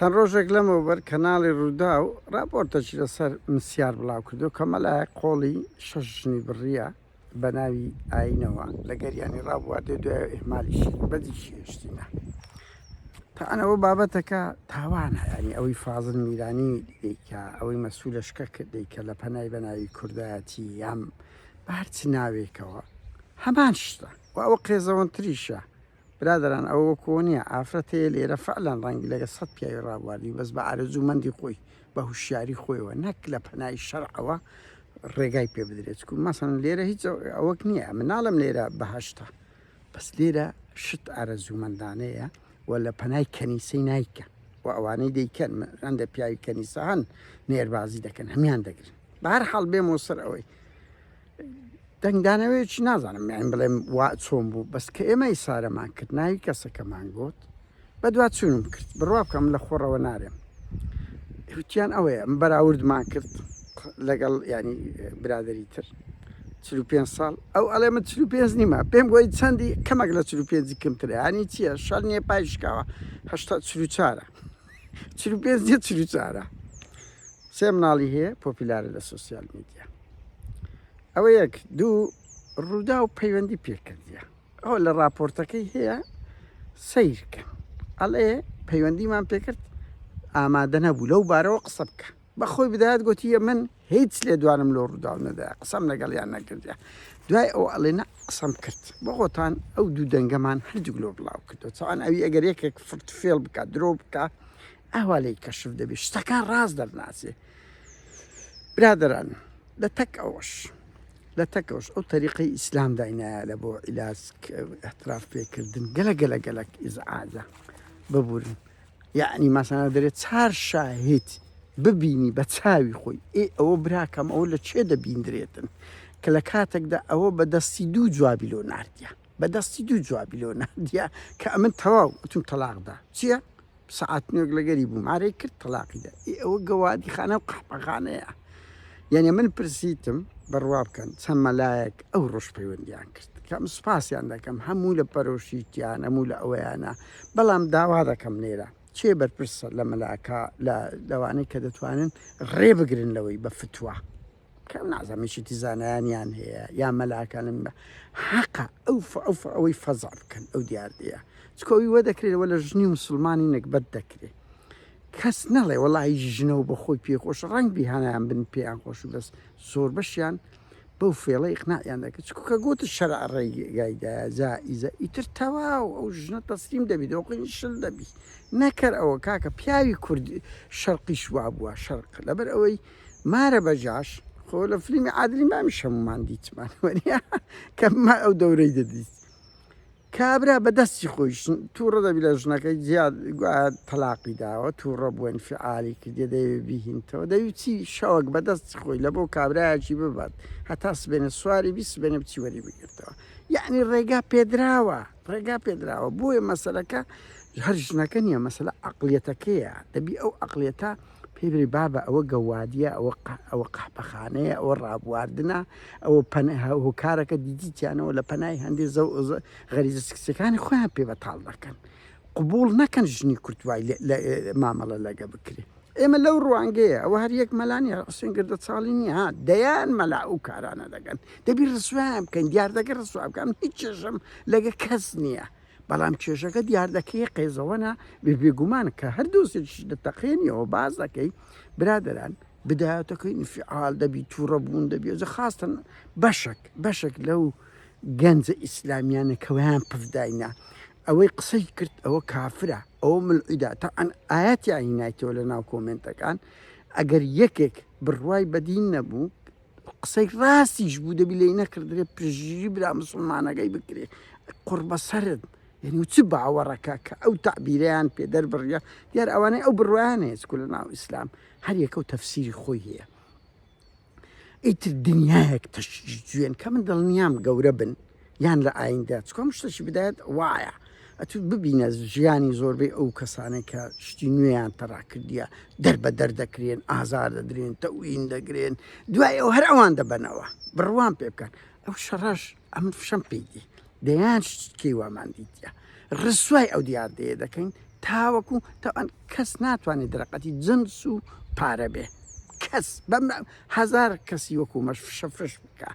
چەند ڕۆژێک لەمەوبەر کەناڵی ڕووداو ڕاپۆرتێکی لەسەر مسیار بڵاوکردەوە کە مەلایەک قۆڵی شەش ژنی بڕیە بە ناوی ئاینەوە لە گەریانی ڕابواردێ دوای ئیهمالیشی بەجیشی هێشتینە تانەوە بابەتەکە تاوانە ینی ئەوەی فازل میرانی دەیکا ئەوەی مەسوولە شکە کرد دەیکە لە پەنای بە ناوی کوردایەتی یام بە هەرچ ناوێکەوە هەمان شتە و ئەوە قێزەوەنتریشە برادەران ئەوە وەکو ئەوە نیە ئافرەت هەیە لێرە فعلەن ڕەنگی لەگە سەت پیاوی ڕابواردی بەس بە ئارەزوو مەندی خۆی بە هوشیاری خۆیەوە نەک لە پەنای شەرعەوە ڕێگای پێ بدرێت چکو مەسەن لێرە هیچ ئەوەک نییە من ناڵم لێرە بەهشتە بەس لێرە شت ئارەزوومەندانەیە و لە پەنای کەنیسەی نایکە و ئەوانەی دەیکەن هەندە پیاوی کەنیسە هەن نێربازی دەکەن هەمیان دەگرن بە هەر حاڵ بێمەوە سەر ئەوەی دەنگدانەوەیەکی نازانم یان بڵێم وا چۆن بوو بەس کە ئێمە ئیسارەمان کرد ناوی کەسەکەمان گوت بەدوا چوونم کرد بڕوا بکەم لە خۆڕەوە نارێم وتیان ئەوەیە من بەراوردمان کرد لەگەڵ ینی برادری تر 45 ساڵ ئەو ئەڵێ من 45 نیمە پێم گۆی چەندی کەمێک لە 45 کەمترە ینی چییە شەر نییە پای شکاوە هەشتا 44 45 نیە 44 سێ مناڵی هەیە پۆپیلارە لە سۆسیال میدیا ئەوە یەک دوو ڕوودا و پەیوەندی پێکردە ئەوە لە راپۆرتەکەی هەیە سیرکە ئەڵێ پەیوەندیمان پێکرد ئامادە نەبوو لەو بارەوە قسە بکە بەخۆی بدات گوتیە من هیچ لێدوانم لۆ ڕووداو نەدا قسەم لەگەڵیان نەکردە دوای ئەو ئەڵێ نە قسەم کرد بۆ خۆتان ئەو دوو دەنگەمان هەردوو لۆ بڵاو کردو چاوان ئەوی ئەگەر یەکێک فرت فێڵ بکات درۆ بکە ئاوا لێی کەشف دەبێ شتەکان ڕاست دەرناچێ برادەران لە تەک ئەوەش لە تەکەوش ئەو تەریقەی ئیسلام داینایە لە بۆ عیلاج احتراف پێکردن گەلە گەلە گەلک ئیزعاجە ببورن یعنی ماسانە دەرێت چار شاهید ببینی بە چاوی خۆی ئێ ئەوە براکەم ئەوە لە چێ دەبیندرێتن کە لە کاتێکدا ئەوە بە دەستی دوو جوابی لۆ ناردیە بە دەستی دوو جوابی لۆ ناردیە کە ئەمن تەواو وتم تەلاقدا چییە؟ سەعات نوێک لەگەری بووم ئارەی کرد تەلاقی دا ئی ئەوە گەوادی خانە و قەحپەخانەیە یعنی من پرسیتم بڕوا بکەن چەند مەلایەک ئەو ڕۆژ پەیوەندیان کرد کەم سوپاسیان دەکەم هەموو لە پەرۆشیتیان هەموو لە ئەوەیانە بەڵام داوا دەکەم لێرە چێ بەرپرسە لە مەلاکە لە لەوانەی کە دەتوانن ڕێ بگرن لەوەی بە فتووا کەم نازانم یەکێتی زانایانیان هەیە یا مەلاکانن بە حەقە ئەو ئەو ئەوەی فەزع بکەن ئەو دیاردەیە چکە ئەوی وە دەکرێت وە لە ژنی مسلمانی نەگبەت دەکرێت کەس نەڵێ وەڵی ژنەوە بە خۆی پێخۆش ڕەنگ بی هەنیان بن پێیان خۆش بەس زۆر بەشیان بەو فێڵە ئیقناعیان دەکرد چکو کە گوت شەرع ڕێگایدایە جائیزە ئیتر تەواو ئەو ژنە تەسلیم دەبی دۆقین شل دەبی نەکەر ئەوە کاکە پیاوی کورد شەرقیش وابووە شەرق لەبەر ئەوەی مارە بە جاش خۆ لە فلیمی عادلی مامیش هەمومان دیتمان وەنیە کە ما ئەو دەورەی دەدیت کابرا بە دەستی خۆی تووڕە دەبی لە ژنەکەی زیاد تەلاقی داوە تووڕە بووە انفعالی کردێ دەیەوێ بیهینتەوە دەوی چی شەوەک بە دەستی خۆی لە بۆ کابرایەکی ببات هەتا سبێنە سواری بی سبێنە بچی وەری بگرتەوە یعنی ڕێگا پێدراوە ڕێگا پێدراوە بۆیە مەسەلەکە هەر ژنەکە نییە مەسەلە عقلیەتەکەیە دەبی ئەو عقلیەتە پێی بڵێ بابە ئەوە گەوادیە ئەوە ئەوە قەحپەخانەیە ئەوە ڕابواردنە ئەوە هۆکارەکە دیدیتیانەوە لە پەنای هەندێ زەو غەریزە سکسەکانی خۆیان پێ بەتاڵ دەکەن قبول نەکەن ژنی کورد وای مامەڵە لەگە بکرێ ئێمە لەو ڕوانگەیە ئەوە هەر یەک مەلانی حسێن گردە چاڵی نییە ها دەیان مەلا ئەو کارانە دەکەن دەبی ڕسوایان بکەن دیاردەکە ڕسوا بکەم هیچ چێژم لەگە کەس نییە بەڵام کێشەکە دیاردەکەی قێزەوەنە بێگومان کە هەر دۆستێکیش دەتەقێنیەوە باس دەکەی برادەران بدایەتەکەی انفعال دەبی تووڕە بوون دەبی ئەجە خاستن بەشێک بەشێک لەو گەنجە ئیسلامیانە کەویان پفداینا ئەوەی قسەی کرد ئەوە کافرە ئەوە ملعیدا تا ئەن ئاەتیان هینایتەوە لە ناو کۆمنتەکان ئەگەر یەکێک بڕوای بەدین نەبوو قسەی ڕاستیش بوو دەبی لێی نەکردرێ پشتگیری برا مسلمانەکەی بکرێ قوڕبەسەرت یعنی چ باوەڕەکە کە ئەو تعبیرەیان پێ دەربڕیە دیار ئەوانەی ئەو بڕوایان هەیە چکو لە ناو ئیسلام هەر یەکە و تەفسیری خۆی هەیە ئیتر دنیایەک تەشجوێن کە من دڵنیام گەورە بن یان لە ئایندە چکۆم شتەشی بدایەت وایە ئەتو ببینە ژیانی زۆربەی ئەو کەسانەی کە شتی نوێیان تەڕا کردیە دەر بە دەر دەکرێن ئازار دەدرێن تەوین دەگرێن دوای ئەو هەر ئەوان دەبەنەوە بڕوام پێ بکەن ئەو شەڕەش ئەمن فشەم پێی دی دەیان شتکەی وامان دیتە ڕسوای ئەو دیاردەیە دەکەین. تاوەکو تاوان کەس ناتوانێت درەقەتی جنس و پارە بێ کەس بەم هەزار کەسی وەکو مەش فشە فش بکە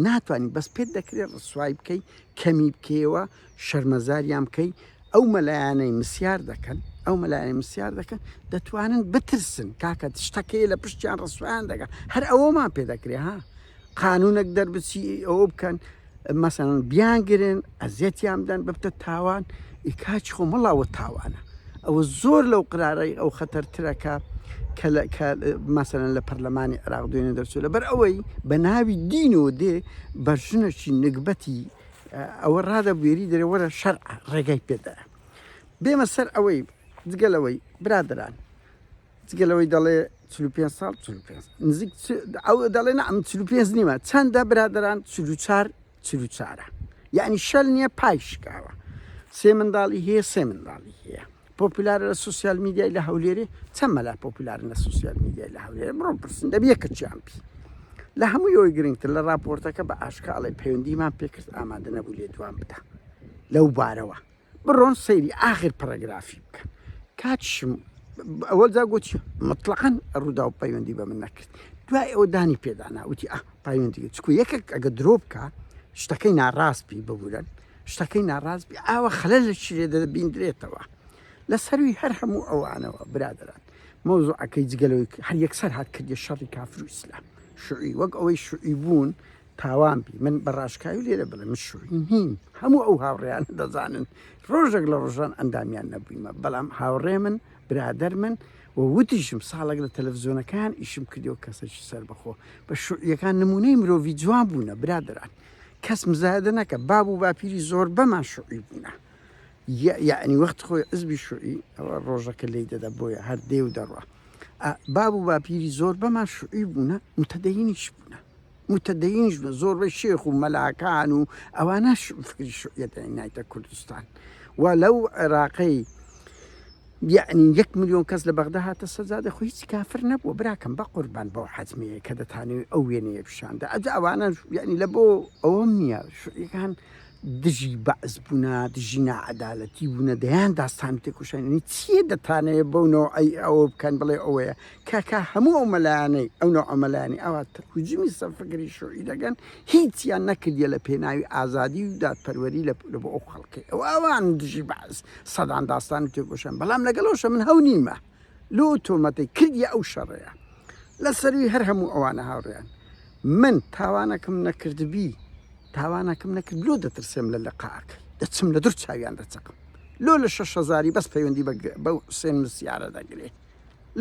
ناتوانانی بەس پێت دەکرێت ڕسوای بکەی کەمی بکەیەوە شەرمەزاریان بکەی ئەو مەلایانەی مسیار دەکەن ئەو مەلایانی مسیار دەکەن دەتوانن بترسن کاکە شتەکەی لە پشتیان ڕسوایان دەکە هەر ئەوەمان پێ دەکرێ ها قانونێک دەربچی ئەوە بکەن مەسەلەن بیانگرن ئەزیەتیان بدەن ببتە تاوان ئی کاچ خۆ مەڵاوە تاوانە ئەوە زۆر لەو قرارەی ئەو خەتەرترە کە کە مەسەلەن لە پەرلەمانی عێراق دوێنێ دەرچوو لەبەر ئەوەی بە ناوی دینەوە دێ بە ژنەکی نگبەتی ئەوە ڕادەبوێری دەرێ وەرە شەرع ڕێگای پێدایە بێمە سەر ئەوەی جگە لەوەی برادران جگە لەوەی دەڵێ 45 ساڵ 45 نزیک ئەو دەڵێ نا ئەم 45 نیمە چەندە برادران 44 44 یعنی شەل نییە پای شکاوە سێ منداڵی هەیە سێ منداڵی هەیە پۆپولارە لە سوسیال میدیای لە هەولێرێ چەند مەلا پۆپولارن لە سوسیال میدیای لە هەولێرێ بڕۆ پرسن دەبی یەکەچیان بی لە هەمووی ئەوی گرنگتر لە راپۆرتەکە بە ئاشکا ئەڵێ پەیوەندیمان پێکرد ئامادە نەبوو لێدوان بدا لەو بارەوە بڕۆن سەیری ئاخر پەرەگرافی بکەن کاتشم ئەوە جا گوتی مطلقاً ڕووداو پەیوەندی بە من نەکرد دوای ئەوە دانی پێدانا وتی ئە پەیوەندی چکو یەکێک ئەگە درۆ بکە شتەکەی ناڕاست بی ببورن شتەکەی ناڕاست بی ئاوە خەلەل لە چی لێ دەبیندرێتەوە لە سەروی هەر هەموو ئەوانەوە برادەران مەوزوعەکەی جگە لەوەی هەر یەکسەر هات کردیە شەڕی کافر و ئیسلام شوعی وەک ئەوەی شوعی بوون تاوان بی من بە ڕاشکاوی لێرە بڵێ من شوعی نیم هەموو ئەو هاوڕێیانە دەزانن ڕۆژێک لە ڕۆژان ئەندامیان نەبوویمە بەڵام هاوڕێ من برادەر من و وتیشم ساڵێک لە تەلەفزیۆنەکان ئیشم کردیەوە کەسێکی سەربەخۆ بە شوعیەکان نمونەی مرۆڤی جوان بوونە برادەران کەس مزایدە نەکە باب و باپیری زۆربەمان شوعی بوونە یەعنی وەخت خۆی حزبی شوعی ئەوە ڕۆژەکە لێی دەدا بۆیە هەر دێ و دەڕوا باب و باپیری زۆربەمان شوعی بوونە متدەینیش بوونە متدەینیش بوونە زۆربەی شێخ و مەلاکان و ئەوانەش فکری شوعیەت نایتە کوردستان و لەو عێراقەی یەعنی یەک ملیۆن کەس لە بەغدا هاتە سەجادە خۆ هیچ کافر نەبووە براکەم بە قوربان بەو حەجمەیە کە دەتانەوێت ئەو وێنەیە پیشاندا ئەجا ئەوانە یعنی لە بۆ ئەوەم نییە شوعیەکان دژی بەعس بوونە دژی ناعەدالەتی بوونە دەیان داستان و تێکۆشانی چییە دەتانەوێت بەو نەوعەی ئەوە بکەن بڵێ ئەوەیە کاکا هەموو ئەو مەلایانەی ئەو نەوعە مەلایانی ئەوە هجومی سەر فکری شوعی دەگەن هیچیان نەکردیە لە پێناوی ئازادی و دادپەروەری لە بۆ ئەو خەڵکەی ئەو ئەوان دژی بەعس سەدان داستان و تێکۆشان بەڵام لەگەڵەوشە من هەو نیمە لۆ تۆمەتەی کردیە ئەو شەڕەیە لە سەروی هەر هەموو ئەوانە هاوڕێیان من تاوانەکەم نەکردبی تاوانەکەم نەکرد لۆ دەترسێم لە لەقاکەی دەچم لە دوور چاویان دەچەقم لۆ لە شەش هەزاری بەس پەیوەندی بە حوسێن مسیارە دەگرێ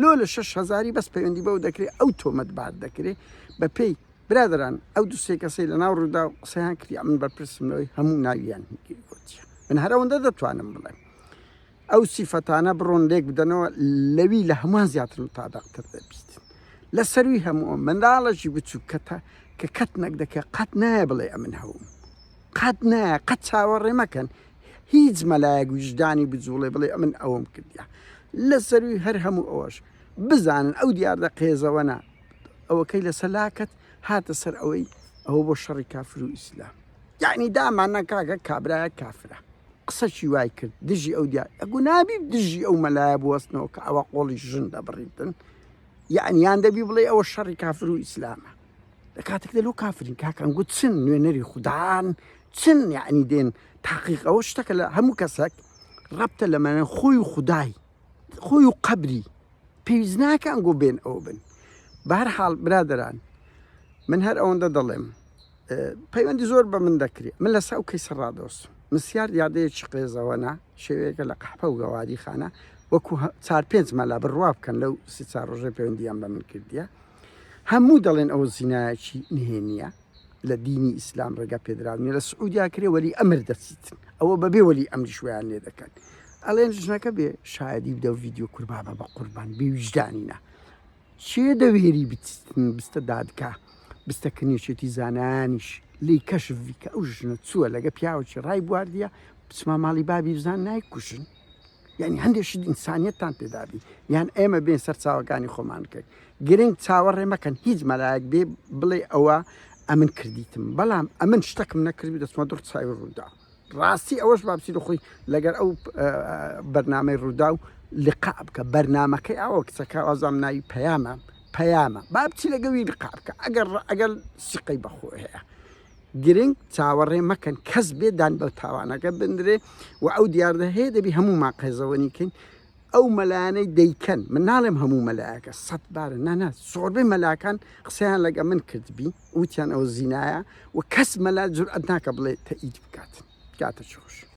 لۆ لە شەش هەزاری بەس پەیوەندی بەو دەکرێ ئەو تۆمەتبار دەکرێ بە پێی برادەران ئەو دوو سێ کەسەی لە ناو ڕووداو قسەیان کرد من بەرپرسم لەوەی هەموو ناویان گوتیە من هەر ئەوەندە دەتوانم بڵێم ئەو سیفەتانە بڕۆن لێک بدەنەوە لەوی لە هەمووان زیاتر متابقتر دەبیت لە سەروی هەموو منداڵەکی بچوو کە کە کەتنەک دەکە قەت نایە بڵێ ئەمن هەوم قەت نایە قەت چاوەڕێ مەکەن هیچ مەلایەک ویژدانی بجوڵێ بڵێ ئەمن ئەوەم کردیا لە سەروی هەر هەموو ئەوەش بزانن ئەو دیاردە قێزەوەنە ئەوەکەی لەسەر لاکەت هاتە سەر ئەوەی ئەوە بۆ شەڕی کافر و ئیسلام یعنی دامانە کاکە کابرایە کافرە قسەکی وای کرد دژی ئەو دیار ئەگو نابی دژی ئەو مەلایە بوەستنەوە کە ئەوە قۆڵی ژن دەبڕیتن یعنی یان دەبی بڵێ ئەوە شەڕی کافر و ئیسلامە لە کاتێکدا لۆ کافرین کاکە ئەنگۆ چن نوێنەری خودان چن یعنی دێن تاقیق ئەوە شتەکە لە هەموو کەسێک ڕەبتە لە مەنە خۆی و خودای خۆی و قەبری پێویست ناکە ئەنگۆ بێن ئەو بن بەهەرحاڵ برادەران من هەر ئەوەندە دەڵێم پەیوەندی زۆر بە من دەکرێت من لەسە ئەو کەیسە ڕادەوەستم مسیار دیاردەیەکی قێزەوەنە شێوەیەکە لە قەحپە و گەوادی خانە وەکو چار پێنج مەلا بڕوا بکەن لەو سێ چار ڕۆژە پەیوەندیان بە من کردیە هەموو دەڵێن ئەوە زینایەکی نهێنیە لە دینی ئیسلام ڕێگا پێدراو نیە لە سعودیا کرێ وەلی ئەمر دەچیتن ئەوە بەبێ وەلی ئەمریش ویان لێ دەکەن ئەڵێن ژنەکە بێ شایدی بدە و ڤیدیۆ کوربابە بە قوربان بێ ویژدانینە چێ دەوێری بچیتن بستە دادگا بستە کنێکێتی زانایانیش لی کەشفی کە ئەو ژنە چووە لەگە پیاوەکی ڕای بواردیە بچمە ماڵی بابی بزان نایکوژن یعنی هەندێک شت ئینسانیەتتان تێدابی یان ئێمە بێن سەرچاوەکانی خۆمان بکەین گرنگ چاوەڕێ مەکەن هیچ مەلایەک بێ بڵێ ئەوە ئەمن کردیتم بەڵام ئەمن شتەکم نەکردبی دەچمە دڕ چاوی ڕوودا. ڕاستی ئەوەش با بچی خۆی لەگەر ئەو بەرنامەی ڕوودا و لقا بکە بەرنمەکەی ئەوە کچەکە وازام ناوی پەیامە پەیامە با بچی لەگەوی لقا بکە ئەگەر ئەگەر سیقەی بەخۆ هەیە گرنگ چاوەڕێ مەکەن کەس بێ دان بە تاوانەکە بندرێ و ئەو دیاردە هەیە دەبی هەموومان قێزەوەنی کەین ئەو مەلایانەی دەیکەن من ناڵێم هەموو مەلایەکە سەد بارە نانا زۆربەی مەلاکان قسەیان لەگە من کردبی وتیان ئەوە زینایە و کەس مەلا جورئەت ناکە بڵێ تەئید بکات کاتە چۆش.